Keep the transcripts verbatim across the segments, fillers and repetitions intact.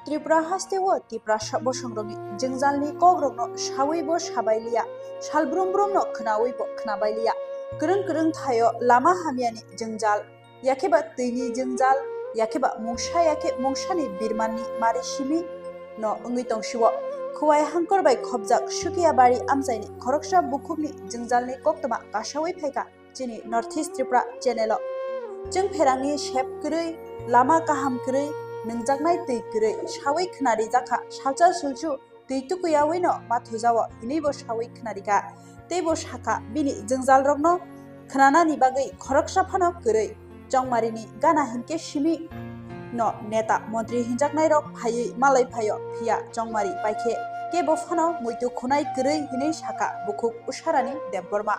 Tripura hasteo Tiprasa bosongrokni jwngjalni kokrokno sawibo sabailiya, salbrum brumno khnawibo khnabailiya. Kwrwng kwrwng thaio lama hamyani jwngjal, yakheba twini jwngjal, yakheba mungsa yakhe mungsani birmanni mari simi no wngwi tongsio. Khowai hangkor bai khopjak Sukiabari amchaini khoroksa bukhukni jwngjalni koktwma kasawi phaikha chini North East Tripura channel o. Chwng pherangni sep kwrwi, lama kaham kwrwi, nwngjaknai twi kwrwi, sawi khwnarijakha salsa sulsu twi tukuyawi no ma thujao hinwi bo sawi khwnarikha. Tei bo sakha bini jwngjalrokno khwnanani bagwi khoroksa phano kwrwi. Chongmarini gana hinkhe simi no neta montri hinjaknairok phaiwi malai phaio, phiya Chongmari paikhe kebo phano muitu khunai kwrwi hinwi sakha bukhuk Usarani Debbarma.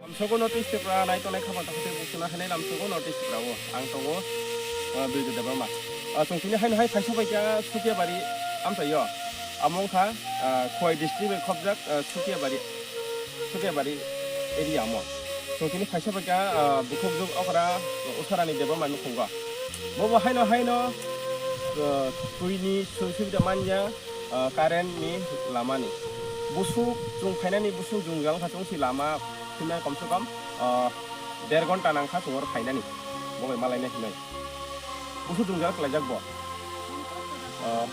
Lamsogo North East Tripura nai tongnai khapan takhati bukhuna hainai lamsogo North East Tripura o ang tongo, ah, Bijoy Debbarma. Ah, chwng tini haino hai phaisa phaikha Sukiabari amchaio. Amo wngkha, ah, Khowai district bai khopjak, ah, Sukiabari, Sukiabari area amo. Chwng tini phaisa phaikha, ah, bukhukjwk okra Usarani Debbarma nukhungo. Bobo haino haino, ah, twini sujog subida manya, ah, current ni lama ni. Busuk chwng phainani busuk jwngjal wngkha chwng si lama himnai komse kom, ah, der ghonta nangkha chwng oro phainani. Bo bai malaina hinwi. Busuk jwngjal khlaijak bo. Ah,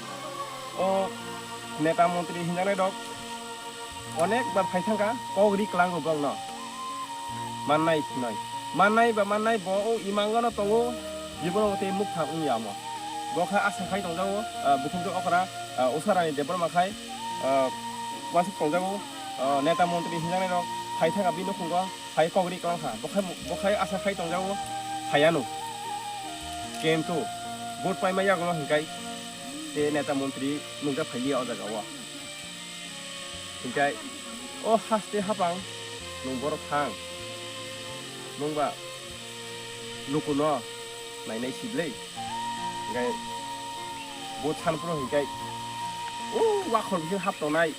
o neta montri hinjaknai rok onek bar phai thangkha, kok ri klango borokno. Mannai hinwi. Mannai ba mannai bo o imangono tongo, jibon o tei mukha wngya omo. Bo kha asa khai tongjago, ah, bukhukjwk okra, ah, Usarani Debbarma khai, ah, uansuk tongjago, ah, neta montri hinjaknai rok phai thangkha bini nukhungo, phai kok ri klangkha. Bo khai, bo khai asa khai tongjago, phaiya no. Kintu vote paima yagulo hinkai tei neta montri nukjak phailiya o jaga o. Hinkhe o haste hapang nwng borok thang, nwng ba lukuno nainai siblei. Hinkhe bo sanphuru hinkhe o wakhor bising hap tongnai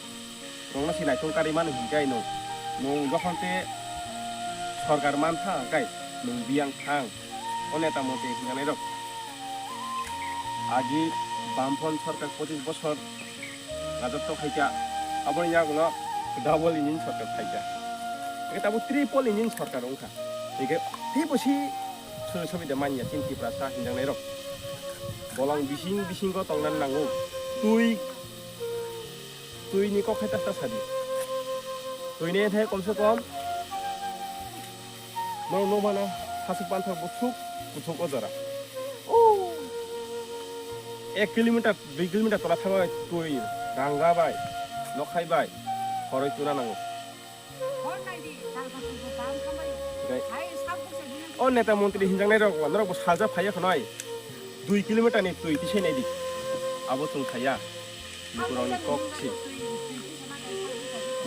rokno se naitung karwi mano hinkhe nwng, nwng jokhon te sorkar mantha hinkhe nwng biyang thang. O neta montri hinjanai rok agi Bamfront sorkar pochis bosor rajotwo khaikha, aboni yagulo double engine sorkar khaikha. Eke tabo triple engine sorkar wngkha. Eke teibo si sujog subida manya chini Tiprasa hinjaknai rok. Bolong bising bisingo tongna nango. Twi, twini kok hai ta ta sadi. Twini thai komse kom Norok nukmano hasik panthor buthuk kuthuk o jora. O ek kilometer, dui kilometer tola thangwi twi rangga bai, nokhai bai, khoroi tuna nango. Tei o neta montri hinjaknai rok, norok bo salsa phaiya khwnai. Dui kilometer ni twi tisai naidi. Abo chwng khaiya. Lukurokni kok si.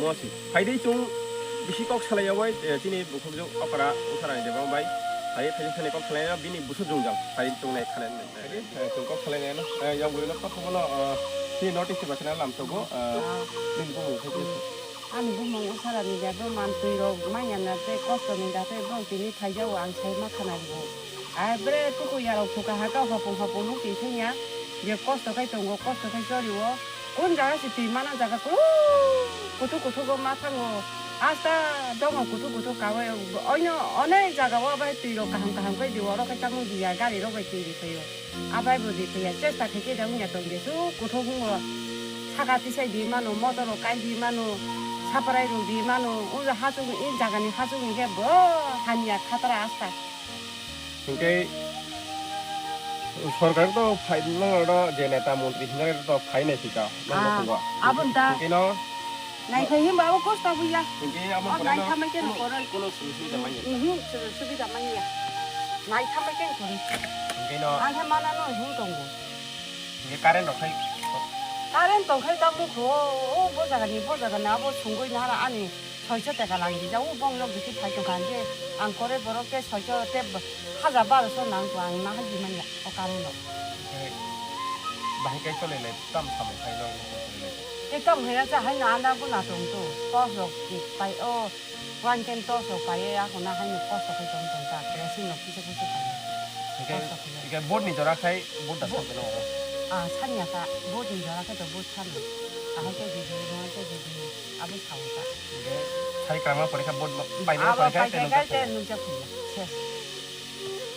Mo si. Phaidi chwng bisi kok salai yawi, eh, chini bukhukjwk okra Usarani Debbarma bai. Phai, phai, phai kok salai ya, bini busu jwngjal. Phai chwng nai khalai nai. Phaidi, eh, chwng kok salai nai no. Eh, yang bwrwi no kok bono, eh, chini notice ba khna lamsogo, eh, bini bumung khe. Ani bumung Usarani Debbarma twi rok manya na tei kosto ni da tei bong tini phai jago ang sai ma khana rigo. Ai bre tuku yarok thuka haka hopung hopung nuk twi thengya. Je kosto khai tongo, kosto khai chori o. Kun jaga se twi mana jaga kulu kuthuk kuthuk o ma thango. Asta dongo kuthuk kuthuk kawai o. Oino onek jaga o bai twi rok kaham kaham khai di oro khai tamung diya gari rok bai twi ri phaio. Abai bo di phaia chesta khai khe da wngya tong de su kuthuk hungo. Saka tisai di mano, motor rok kai di mano, saprai rok di mano. Ulo hachuk ni jaga ni hachuk ni khe bo hamya khatra asta. Hinkhe sorkar to phai, no, no, je neta montri hinjak to phai nai sika, no, no, Ah, khungo. Abon ta. Hinkhe no, Nai khai himba abo kosta buya. Hinkhe amo Oh, khorokno nai thamai khe no kono, koroi. Kono sujog subida manya. Mhm, sujog subida manya. Nai thamai khe koroi. Hinkhe no. Ang khe mana no hum tongo. Hinkhe current rok khai. Current tong khai tamo kho, o bo jaga ni, bo jaga ni abo sungui nara ani. Soicho teka lang di jago, bong yok bisi phai tongkha, hinkhe ang kore borok tei soicho tei hajar baroso nang kho, ang naha di manya o current rok. Bahai kai chole le tam samung khai no. Tei tam haya cha hai na anda guna tong to, kok rok pai o. One time toso paiye, ako na haino kosto khe tong tong ta, kerosene no kisa kisa paiye. Hingke, Kosto khe. Hingke board ni jora khai board da Bo- sakeno. Ah, sanya ka, board ni jora khe to board sano. Ahai khe video, mo khe video, abo sao ta. Hingke sai krama pore kha board ma-, bai na Abo pore kha pai khe kai nung kai kha. Te nung kha khum. Ses.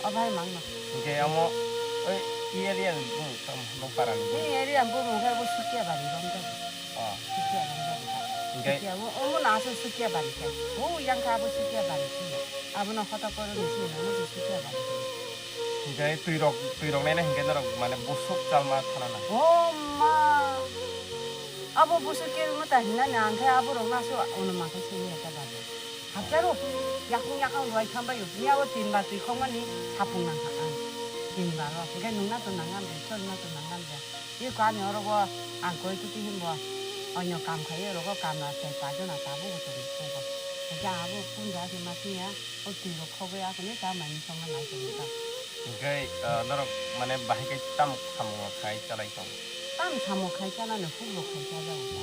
O bhai mang no. Hingke amo, oi, i area ni bumung tamo, nung para ni Ni bumung. Area bumung khe bo Sukia bari rom ta. Oh. Sukia bari rom ta. Hingke? Sukia, o, omo na asuk Sukia bari khe. O yang kha abo Sukia bari khe. Abo no khoto koro ni sini, omo se Sukia bari khe. Hingke twi rok, twi rok nai na hingke norok mane busuk chalma thana na. O ma. Abo busuk ke mo ta hinna ni ang khe abo rok na asuk ono ma khe sini ya ta bari. Hapjaro, yakung yakung rwai khambaio. Miya o tin ba twi khokmani sapung nangkha ang. Tin ba rok. Hingke nungna to nangam de, chwlna to nangam de. Iko ani orogo ang koi kuti himbo. Onyo kam khai orogo kamra chai pajona tabuk tong kubo. Hingke abo kun ja se ma siya, o twi rok khogwi asoni ta mani songma nai tong ka. Hingke, ah, norok mane bahai khe tam samung rok khai chalai tong? Tam samung khai chalano huk rok khai chajago ta.